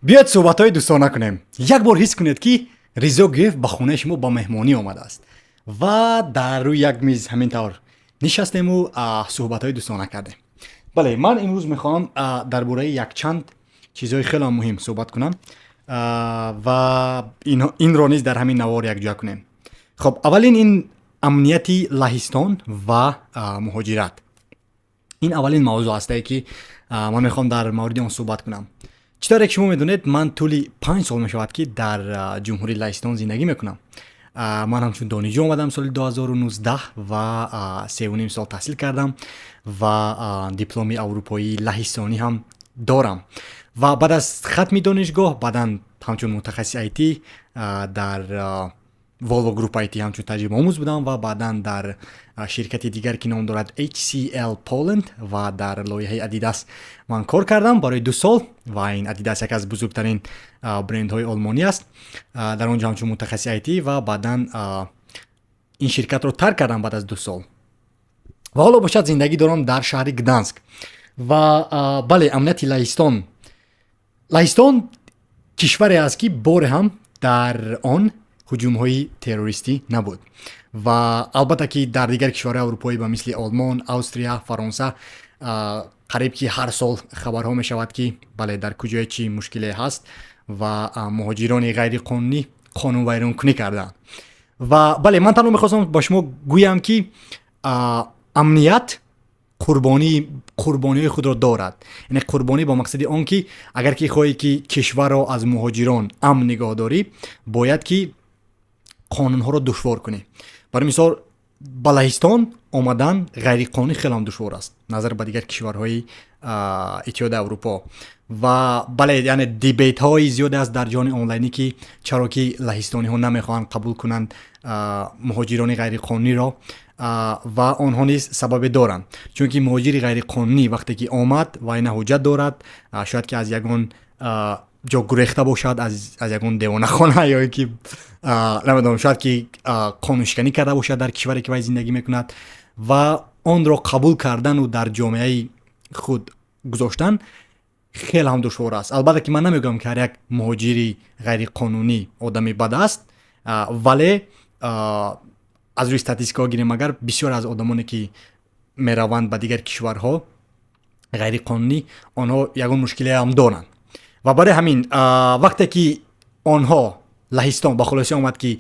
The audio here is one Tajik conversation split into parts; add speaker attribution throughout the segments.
Speaker 1: Биёед, суҳбатҳои дӯстона кунем. Як бор ҳис кунед, ки Ризо Гуев ба хонаи шумо ба меҳмонӣ омадааст ва дар рӯи як миз ҳамин тавр нишастему суҳбатҳои дӯстона кардем. Бале, ман имрӯз мехоҳам дар бораи якчанд чизҳои хеле муҳим суҳбат кунам ва инро низ дар ҳамин навор якҷоя кунем. Хоб, аввалин ин амнияти Лаҳистон ва муҳоҷират. Ин аввалин мавзӯъ ҳастае, ки ман мехоҳам дар мавриди он суҳбат кунам. Чӣ тавре ки шумо медонед, ман тӯли 5 сол мешавад, ки дар Ҷумҳурии Лаҳистон зиндагӣ мекунам. Ман ҳамчун донишҷӯ омадам соли 2019 ва 3,5 сол таҳсил кардам ва дипломи аврупоии лаҳистонӣ ҳам дорам. Ва баъд аз хатми донишгоҳ баъдан ҳамчун мутахассиси IT дар Volvo Group IT ҳамчун таҷрибаомӯз будам ва баъдан дар ширкати дигар, ки ном дорад HCL Poland, ва дар лоиҳаи Adidas ман кор кардам барои 2 сол. Ва ин Adidas яке аз бузургтарин брендҳои олмонӣ аст. Дар он ҷо ҳамчун мутахассиси IT ва баъдан ин ширкатро тарк кардам баъд аз 2 сол ва ҳоло бошад, зиндагӣ дорам дар шаҳри Гданск. Ва бале, амнияти Лаҳистон. Лаҳистон кишваре аст, ки боре ҳам дар он ҳуҷумҳои террористӣ набуд. Ва албатта ки дар дигар кишварҳои аврупоӣ, ба мисли Олмон, Австрия, Фаронса, қариб ки ҳар сол хабарҳо мешавад, ки бале, дар куҷое чӣ мушкиле ҳаст ва муҳоҷирони ғайриқонунӣ қонунвайронкунӣ кардаанд. Ва бале, ман танҳо мехостам ба шумо гӯям, ки амният қурбониҳои худро дорад, яъне қурбонӣ ба мақсади он ки агар ки хоҳӣ, ки кишварро аз муҳоҷирон амн нигоҳ дорӣ, бояд ки қонунҳоро душвор кунӣ. Барои мисол, ба Лаҳистон омадан ғайриқонунӣ хеле ҳам душвор аст назар ба дигар кишварҳои Иттиҳоди Аврупо. Ва бале, яъне debate ҳои зиёде аст дар ҷаҳони онлайнӣ, ки чаро ки лаҳистониҳо намехоҳанд қабул кунанд муҳоҷирони ғайриқонуниро. Ва онҳо низ сабабе доранд, чунки муҳоҷири ғайриқонунӣ вақте ки омад, вай на ҳуҷҷат дорад, шояд ки аз ягон ҷо гурехта бошад, аз ягон девонахона ё ки намедонам, шояд ки қонуншиканӣ карда бошад дар кишваре, ки вай зиндагӣ мекунад, ва онро қабул кардану дар ҷомеаи худ гузоштан хеле ҳам душвор аст. Албатта ки ман намегӯям, ки ҳар як муҳоҷири ғайриқонунӣ одами бад аст, вале аз рӯи статистикаҳо гирем агар, бисёр аз одамоне, ки мераванд ба дигар кишварҳо ғайриқонунӣ, онҳо ягон мушкилиам доранд. Ва барои ҳамин, вақте ки онҳо, Лаҳистон, ба хулоса омад, ки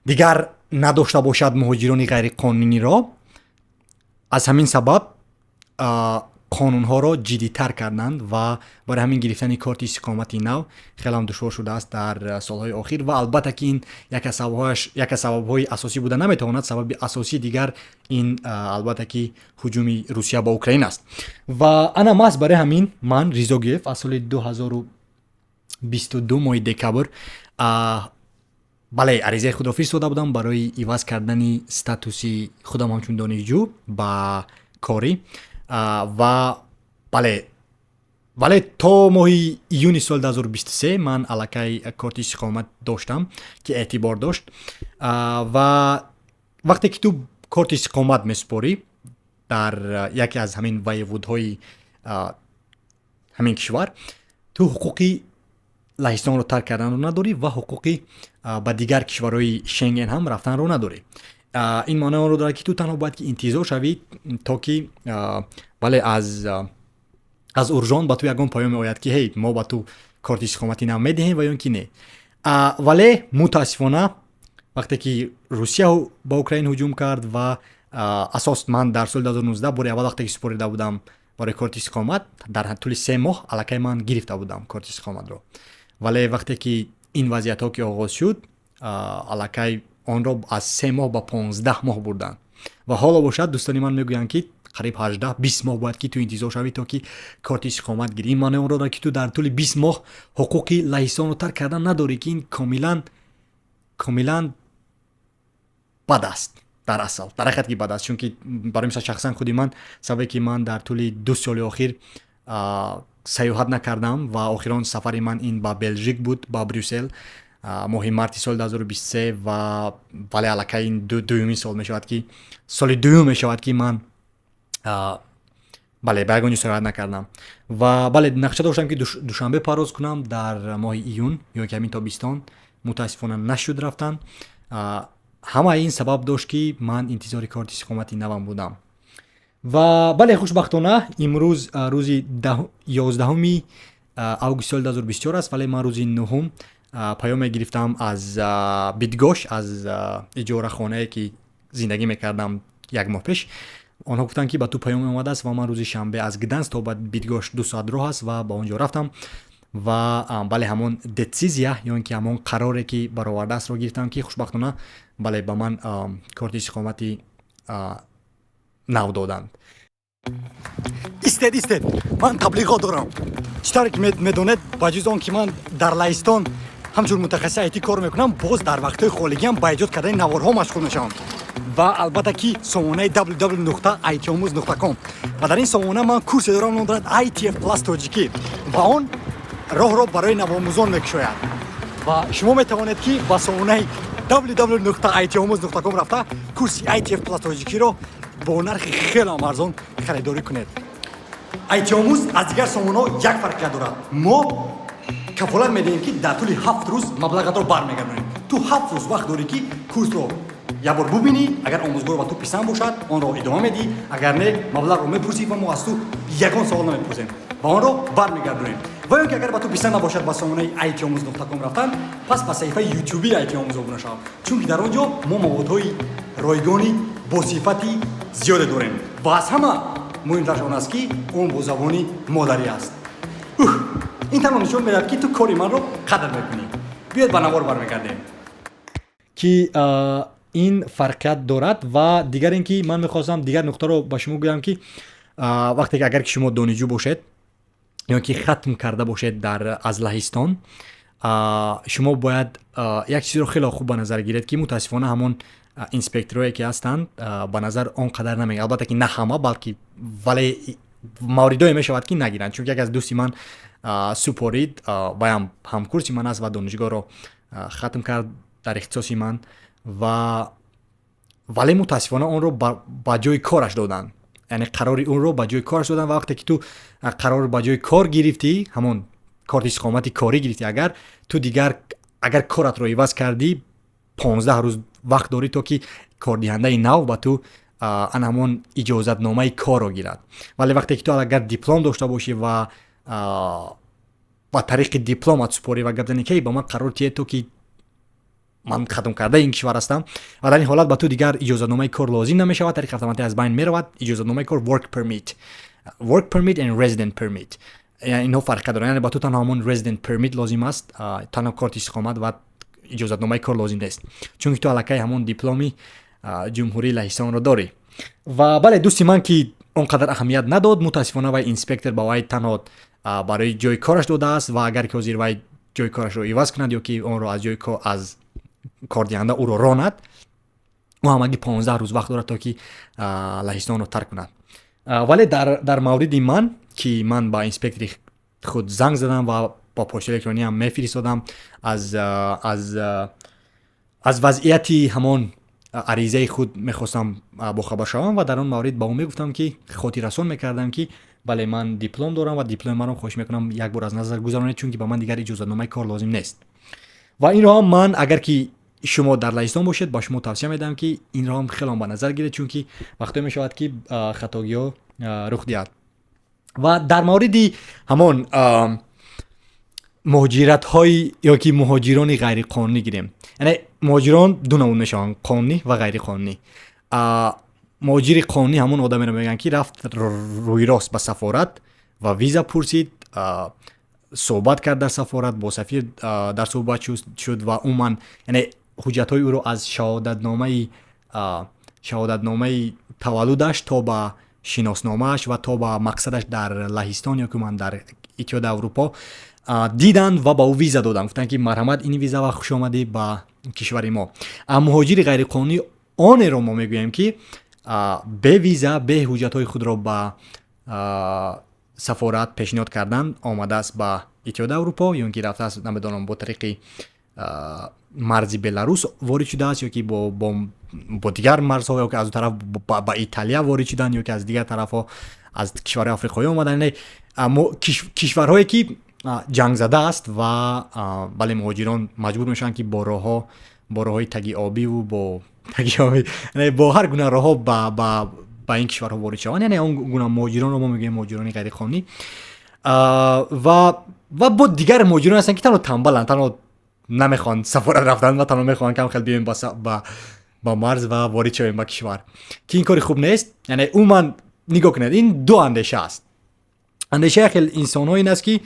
Speaker 1: дигар надошта бошад муҳоҷирони ғайриқонуниро, аз ҳамин сабаб қонунҳоро ҷиддитар карданд. Ва барои ҳамин гирифтани корти истиқомати нав хеле ҳам душвор шудааст дар солҳои охир. Ва албатта ки ин як аз сабабҳои асосӣ буда наметавонад. Сабаби асосии дигар ин, албатта ки, ҳуҷуми Русия ба Украина аст. Ва ана маҳз барои ҳамин ман, Ризо Гуев, аз соли 2022 моҳи декабр, бале, аризаи худро фиристода будам барои иваз кардани статуси худам ҳамчун донишҷӯ ба корӣ. Ва бале, вале то моҳи июни соли 2023 ман аллакай корти истиқомат доштам, ки эътибор дошт. Ва вақте ки ту корти истиқомат месупорӣ дар яке аз ҳамин воеводҳои ҳамин кишвар, ту ҳуқуқи Лаҳистонро тарк карданро надорӣ ва ҳуқуқи ба дигар кишварҳои Шенген ҳам рафтанро надорӣ. Ин маънои онро дорад, ки ту танҳо бояд ки интизор шавӣ, то ки, бале, аз urząd ба ту ягон паёме ояд, ки ҳей, мо ба ту корти истиқоматӣ нав медиҳем ва ё ин ки не. Вале мутаассифона, вақте ки Русия ба Украина ҳуҷум кард ва асос ман дар соли 2019 бори аввал вақте ки супорида будам барои корти истиқомат, дар тӯли 3 моҳ аллакай ман гирифта будам корти истиқоматро. Вале вақте ки ин вазъиятҳо ки оғоз шуд, аллакай онро аз 3 моҳ ба 15 моҳ бурданд. Ва ҳоло бошад, дӯстони ман мегӯянд, ки қариб 18-20 моҳ бояд ки ту интизор шавӣ, то ки корти истиқомат гирӣ. Ин маънои онро дорад, ки ту дар тӯли 20 моҳ ҳуқуқи Лаҳистонро тарк кардан надорӣ, ки ин комилан, комилан бад аст. Дар асл, дар ҳақиқат ки бад аст, чунки барои мисол шахсан худи ман, сабабе ки ман дар тӯли 2 соли охир сайёҳат накардам ва охирон сафари ман ин ба Белжик буд, ба Брюссел, моҳи марти соли 2023. Ва вале аллакай ин дуюмин сол мешавад, ки соли дуюм мешавад, ки ман Бале, ба ягон ҷо саёҳат накардам. Ва бале, нақша доштам, ки Душанбе парвоз кунам дар моҳи июн ё ки ҳамин тобистон. Мутаассифона, нашуд рафтан. Ҳамаи ин сабаб дошт, ки ман интизори корти истиқомати навам будам. Ва бале, хушбахтона, имрӯз рӯзи 11-уми август соли 2024 аст, вале ман рӯзи 9-ум паёме гирифтам аз Бидгош, аз иҷорахонае, ки зиндагӣ мекардам як моҳ пеш. Онҳо гуфтанд, ки ба ту паём омадааст. Ва ман рӯзи шанбе аз Гданск то ба Бидгош 2 соат роҳ аст ва ба он ҷо рафтам ва, бале, ҳамон decyzja ё ин ки ҳамон қароре, ки баровардаастро гирифтам, ки хушбахтона, бале, ба ман корти истиқомати нав доданд. Истед, истед, ман таблиғот дорам. Чӣ тавре ки медонед, ба ҷуз он ки ман дар Лаҳистон ҳамчун мутахассиси IT кор мекунам, боз дар вақтҳои холигиам ба эҷод кардани наворҳо машғул мешавам ва албатта ки сомонаи www.itomuz.com. Ва дар ин сомона ман курсе дорам, ном дорад ITF Plus тоҷикӣ, ва он роҳро барои навомӯзон мекушояд. Ва шумо метавонед, ки ба сомонаи www.itomuz.com рафта, курси ITF Plus тоҷикиро бо нархи хеле арзон харидорӣ кунед. Айтиомӯз аз дигар сомонаҳо як фарқият дорад: мо кафолат медиҳем, ки дар тӯли 7 рӯз маблағатро бармегардонем. Ту 7 рӯз вақт дорӣ, ки курсро як бор бубинӣ. Агар омӯзгор ба ту писанд бошад, онро идома медиҳӣ, агар не, маблағро мепурсӣ ва мо аз ту ягон савол намепурсем ва онро бармегардонем. Ва ё ки агар ба ту писанд набошад ба сомонаи айтиомӯз.ком рафтан, пас ба саҳифаи ютубии Айтиомӯз обуна шав, чунки дар он ҷо мо маводҳои ройгони бо сифати зиёде дорем ва аз ҳама муҳимтараш он аст, ки он бо забони модарӣ аст. Ух, ин танҳо нишон медиҳад, ки ту кори манро қадр мекунӣ. Биёед, ба навор бармегардем, ки ин фарқият дорад. Ва дигар ин ки ман мехостам дигар нуқтаро ба шумо гӯям, ки вақте ки агар ки шумо донишҷӯ бошед ё ки хатм карда бошед дар аз Лаҳистон, шумо бояд як чизро хеле хуб ба назар гиред, ки мутаассифона ҳамон инспекторое ки ҳастанд, ба назар он қадар намегиранд. Албатта ки на ҳама, балки вале мавридое мешавад, ки нагиранд, чунки як аз дӯсти ман супорид, ваям ҳамкурси ман аст ва донишгоҳро хатм кард дар ихтисоси ман, ва вале мутаассифона онро ба ҷои кораш доданд, яъне қарори онро ба ҷои кораш доданд. Ва вақте ки ту қарор ба ҷои кор гирифтӣ, ҳамон корти истиқомати корӣ гирифтӣ, агар ту дигар агар коратро иваз кардӣ, 15 рӯз вақт дорӣ, то ки кордиҳандаи нав ба ту ана ҳамон иҷозатномаи корро гирад. Вале вақте ки ту агар диплом дошта бошӣ ва ба тариқи дипломат супорӣ ва гап занӣ, ки ба ман қарор тиҳед, то ки ман хатмкардаи ин кишвар ҳастам, ва дар ин ҳолат ба ту дигар иҷозатномаи кор лозим намешавад, тариқи автоматӣ аз байн меравад иҷозатномаи кор. Work permit, work permit and resident permit, инҳо фарқият доранд. Яъне ба ту танҳо ҳамон resident permit лозим аст, танҳо корти истиқомат ва иҷозатномаи кор лозим нест, чунки ту аллакай ҳамон дипломи Ҷумҳурии Лаҳистонро дорӣ. Ва бале, дӯсти ман ки он қадар аҳамият надод, мутаассифона вай инспектор ба вай танҳо барои ҷои кораш додааст. Ва агар ки ҳозир вай ҷои корашро иваз кунад ё ки онро аз ҷои аз кордиҳанда ӯро ронад, ӯ ҳамагӣ 15 рӯз вақт дорад, то ки Лаҳистонро тарк кунад. Вале дар мавриди ман, ки ман ба инспектори худ занг задам ва ба почтаи электрониам мефиристодам, аз вазъияти ҳамон аризаи худ мехостам бохабар шавам ва дар он маврид ба ӯ мегуфтам, ки хотиррасон мекардам, ки бале, ман диплом дорам ва дипломи маро хоҳиш мекунам, як бор аз назар гузаронед, чунки ба ман дигар иҷозатномаи кор лозим нест. Ва инро ҳам ман, агар ки шумо дар Лаҳистон бошед, ба шумо тавсия медиҳам, ки инро ҳам хеле ба назар гиред, чунки вақтое мешавад, ки хатогиҳо рух диҳад. Ва дар мавриди ҳамон муҳоҷиратҳои ё ки муҳоҷирони ғайриқонунӣ гирем, яъне муҳоҷирон ду намуд мешаванд: қонунӣ ва ғайриқонунӣ. Муҳоҷири қонунӣ ҳамон одамеро мегӯянд, ки рафт рӯйрост ба сафорат ва виза пурсид, суҳбат кард дар сафорат, бо сафир дар суҳбат шуд ва умуман, яъне ҳуҷҷатҳои ӯро аз шаҳодатномаи таваллудаш то ба шиносномааш ва то ба мақсадаш дар Лаҳистон ё ки умуман дар Иттиҳоди Аврупо диданд ва ба ӯ виза доданд, гуфтанд, ки марҳамат, ин виза ва хушомадӣ ба кишвари мо. Муҳоҷири ғайриқонунӣ онеро мо мегӯем, ки бе виза, бе ҳуҷҷатҳои худро ба сафорат пешниҳод кардан омадааст ба Иттиҳоди Аврупо ё ин ки рафтааст, намедонам, бо тариқи марзи Беларус ворид шудааст ё ки бо дигар марзҳо, ё ки аз он тараф ба Италия ворид шуданд, ё ки аз дигар тарафҳо. Аз кишварҳои африқоӣ омаданд, яъне кишварҳое ки ҷангзада аст ва, бале, муҳоҷирон маҷбур мешаванд, ки бо роҳҳои тагиобиву бо тагиобӣ, яъне бо ҳар гуна роҳҳо ба ин кишварҳо ворид шаванд. Яъне он гуна муҳоҷиронро мо мегӯем муҳоҷирони ғайриқонунӣ. Ва бо дигар муҳоҷирон ҳастанд, ки танҳо тамбаланд, танҳо намехоҳанд сафорат рафтан ва танҳо мехоҳанд кам хел биёем ба марз ва ворид шавем ба кишвар, ки ин кори хуб нест. Яъне умуман нигоҳ кунед, ин ду андеша аст. Андешаи хел инсонҳо ин аст, ки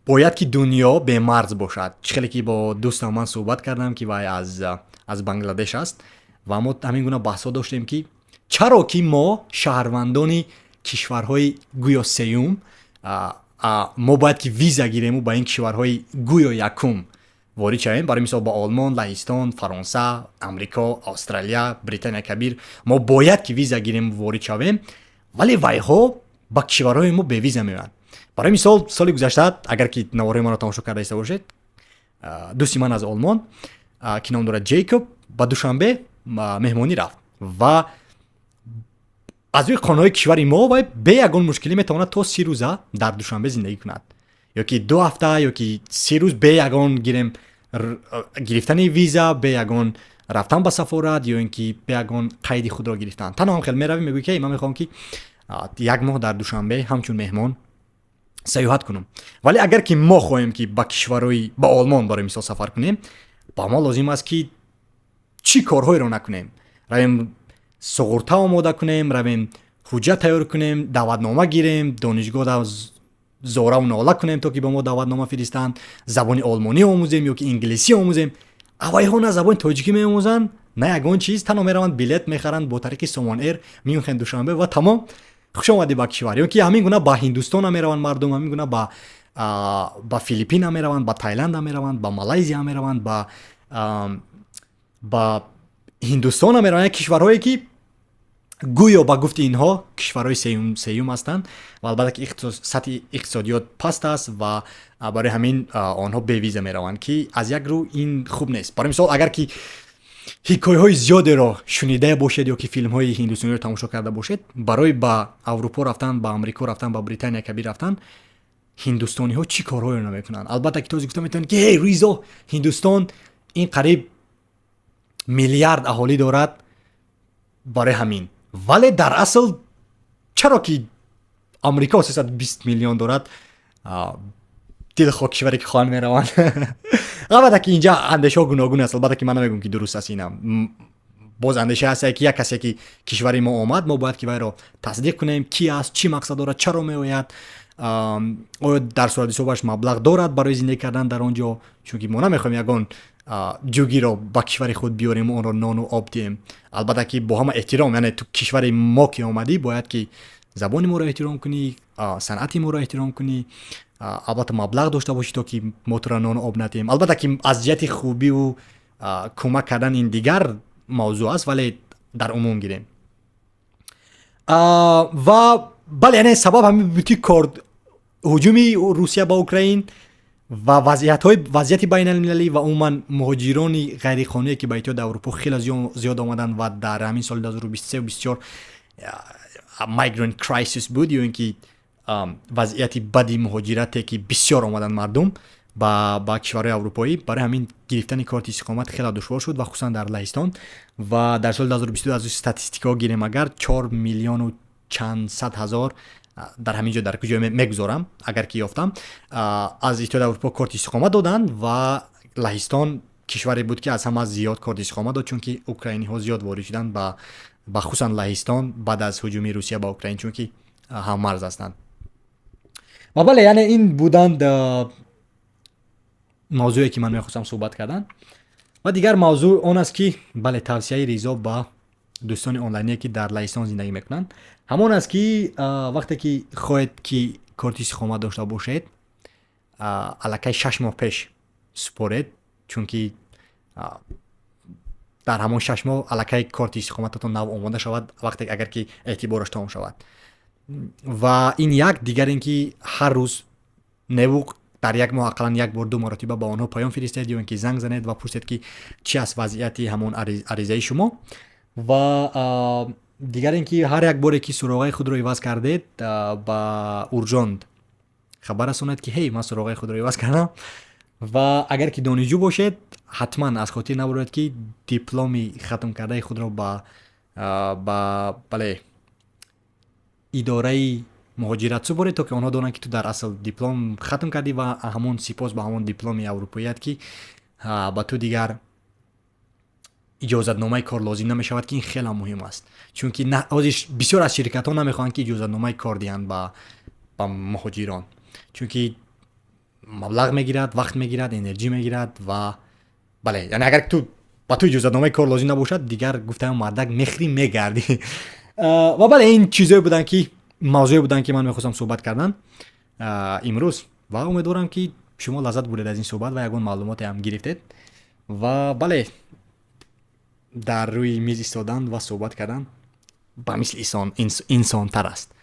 Speaker 1: бояд ки дунё бемарз бошад. Чӣ хеле ки бо дӯстам ман суҳбат кардам, ки вай аз Бангладеш аст, ва мо ҳамин гуна баҳсҳо доштем, ки чаро ки мо, шаҳрвандони кишварҳои гӯё сеюм, мо бояд ки виза гирему ба ин кишварҳои гӯё якум ворид шавем. Барои мисол, ба Олмон, Лаҳистон, Фаронса, Амрико, Австралия, Британия Кабир мо бояд ки виза гирем, ворид шавем, вале вайҳо ба кишварҳои мо бевиза меоянд. Барои мисол, соли гузашта, агар ки наворҳои маро тамошо карда иста бошед, дӯсти ман аз Олмон, ки ном дорад Ҷейкоб, ба Душанбе меҳмонӣ рафт ва аз рӯи қонунҳои кишвари мо вай бе ягон мушкилӣ метавонад то 30 рӯза дар Душанбе зиндагӣ кунад, ё ки 2 ҳафта, ё ки 30 рӯз, бе ягон гирем гирифтани виза, бе ягон рафтан ба сафорат ё ин ки бе ягон қайди худро гирифтан. Танҳо ҳам хел меравӣ, мегӯӣ, ки ман мехоҳам, ки як моҳ дар Душанбе ҳамчун меҳмон сайёҳат кунам. Вале агар ки мо хоҳем, ки ба кишварҳои, ба Олмон барои мисол сафар кунем, ба мо лозим аст, ки чӣ корҳоеро накунем: равем, суғурта омода кунем, равем, ҳуҷҷат тайёр кунем, даъватнома гирем, донишгоҳ зораву нола кунем, то ки ба мо даъватнома фиристанд, забони олмонӣ омӯзем ё ки инглисӣ омӯзем. А вайҳо на забони тоҷикӣ меомӯзанд, на ягон чиз, танҳо мераванд, билет мехаранд бо тариқи Сомон Эйр, Мюнхен, Душанбе ва тамом, хуш омадӣ ба кишвар. Ё ки ҳамин гуна ба Ҳиндустона мераванд мардум, ҳамин гуна ба Филиппина мераванд, ба Тайланда мераванд, ба Малайзия мераванд, ба Ҳиндустона мераванд, кишварҳое ки гӯё ба гуфти инҳо кишварҳои сеюм ҳастанд ва албатта ки сатҳи иқтисодиёт паст аст ва барои ҳамин онҳо бевиза мераванд, ки аз як рӯ ин хуб нест. Барои мисол, агар ки ҳикояҳои зиёдеро шунида бошед ё ки филмҳои ҳиндустониро тамошо карда бошед, барои ба Аврупо рафтан, ба Амрико рафтан, ба Британия Кабир рафтан ҳиндустониҳо чӣ корҳоеро намекунанд. Албатта ки този гуфта метавонед, ки эй Ризо, Ҳиндустон ин қариб миллиард аҳолӣ дорад, барои ҳамин. Вале дар асл чаро ки Амрико 320 миллион дорад, дилхоҳ кишваре ки хоҳанд мераванд. Албатта ки инҷа андешаҳо гуногун аст. Албатта ки ман намегӯм, ки дуруст аст ина. Боз андеша ҳаст, ки як касе ки кишвари мо омад, мо бояд ки вайро тасдиқ кунем, ки аст, чӣ мақсад дорад, чаро меояд, оё дар сурати ҳисобаш маблағ дорад барои зиндагӣ кардан дар он ҷо, чунки мо намехоҳем ягон ҷугиро ба кишвари худ биёрем, онро нону об диҳем. Албатта ки бо ҳама эҳтиром, яъне ту кишвари мо ки омадӣ, бояд ки забони моро эҳтиром кунӣ, санъати моро эҳтиром кунӣ, албатта маблағ дошта бошӣ, то ки мо туро нону об надиҳем. Албатта ки аз ҷиҳати хубиву кӯмак кардан ин дигар мавзӯъ аст, вале дар умум гирем. Ва бале, яъне сабаб ҳамин буд, ки кор ҳуҷуми Русия ба Украин ва вазъияти байналмилалӣ ва умуман муҳоҷирони ғайриқонуние, ки ба Иттиҳоди Аврупо хеле зиёд омаданд ва дар ҳамин соли 2023 24 migrant crisis буд, ё ин ки вазъияти бади муҳоҷирате, ки бисёр омаданд мардум ба кишварҳои аврупоӣ. Барои ҳамин гирифтани корти истиқомат хеле душвор шуд ва хусусан дар Лаҳистон. Ва дар соли 2022 аз статистикаҳо гирем агар, 4 миллиону чанд сад ҳазор, дар ҳамин ҷо дар куҷо мегузорам, агар ки ёфтам, аз Иттиҳоди Аврупо корти истиқомат доданд ва Лаҳистон кишваре буд, ки аз ҳама зиёд корти истиқомат дод, чунки украиниҳо зиёд ворид шуданд ба хусусан Лаҳистон баъд аз ҳуҷуми Русия ба Украин, чунки ҳаммарз ҳастанд. Ва бале, яъне ин буданд мавзӯе, ки ман мехостам суҳбат кардан. Ва дигар мавзӯъ он аст, ки бале, тавсияи Ризо ба дӯстони онлайние, ки дар Лаҳистон зиндагӣ мекунанд, ҳамон аст, ки вақте ки хоҳед, ки корти истиқомат дошта бошед, аллакай 6 моҳ пеш супоред, чунки дар ҳамон 6 моҳ аллакай корти истиқомататон нав омода шавад, вақте агар ки эътибораш тамом шавад. Ва ин як. Дигар ин ки ҳар рӯз неву дар як моҳ ақаллан як бор, ду маротиба ба онҳо паём фиристед ё ин ки занг занед ва пурсед, ки чӣ аст вазъияти ҳамон аризаи шумо. Ва Дигар ин ки ҳар як боре, ки суроғаи худро иваз кардед, ба Уржонд хабар расонед, ки ҳей, ман суроғаи худро иваз кардам. Ва агар ки донишҷӯ бошед, ҳатман аз хотир набуред, ки дипломи хатмкардаи худро ба, бале, идораи муҳоҷират супоред, то ки онҳо донанд, ки ту дар асл диплом хатм кардӣ. Ва ҳамон сипос ба ҳамон дипломи аврупоият, ки ба ту дигар иҷозатномаи кор лозим намешавад, ки ин хеле муҳим аст, чунки ҳозир бисёр аз ширкатҳо намехоҳанд, ки иҷозатномаи кор диҳанд ба муҳоҷирон, чунки маблағ мегирад, вақт мегирад, энерҷӣ мегирад. Ва бале, яъне агар ту ба ту иҷозатномаи кор лозим набошад, дигар гуфтаам, мардак, мехӯрӣ, мегардӣ. Ва бале, ин чизое буданд, ки мавзӯе буданд, ки ман мехостам суҳбат кардан имрӯз. Ва умедворам, ки шумо лаззат бурдед аз ин суҳбат ва ягон маълумоте ҳам гирифтед. Ва бале, дар рӯи миз истодан ва суҳбат кардан ба мисли инсонтар аст.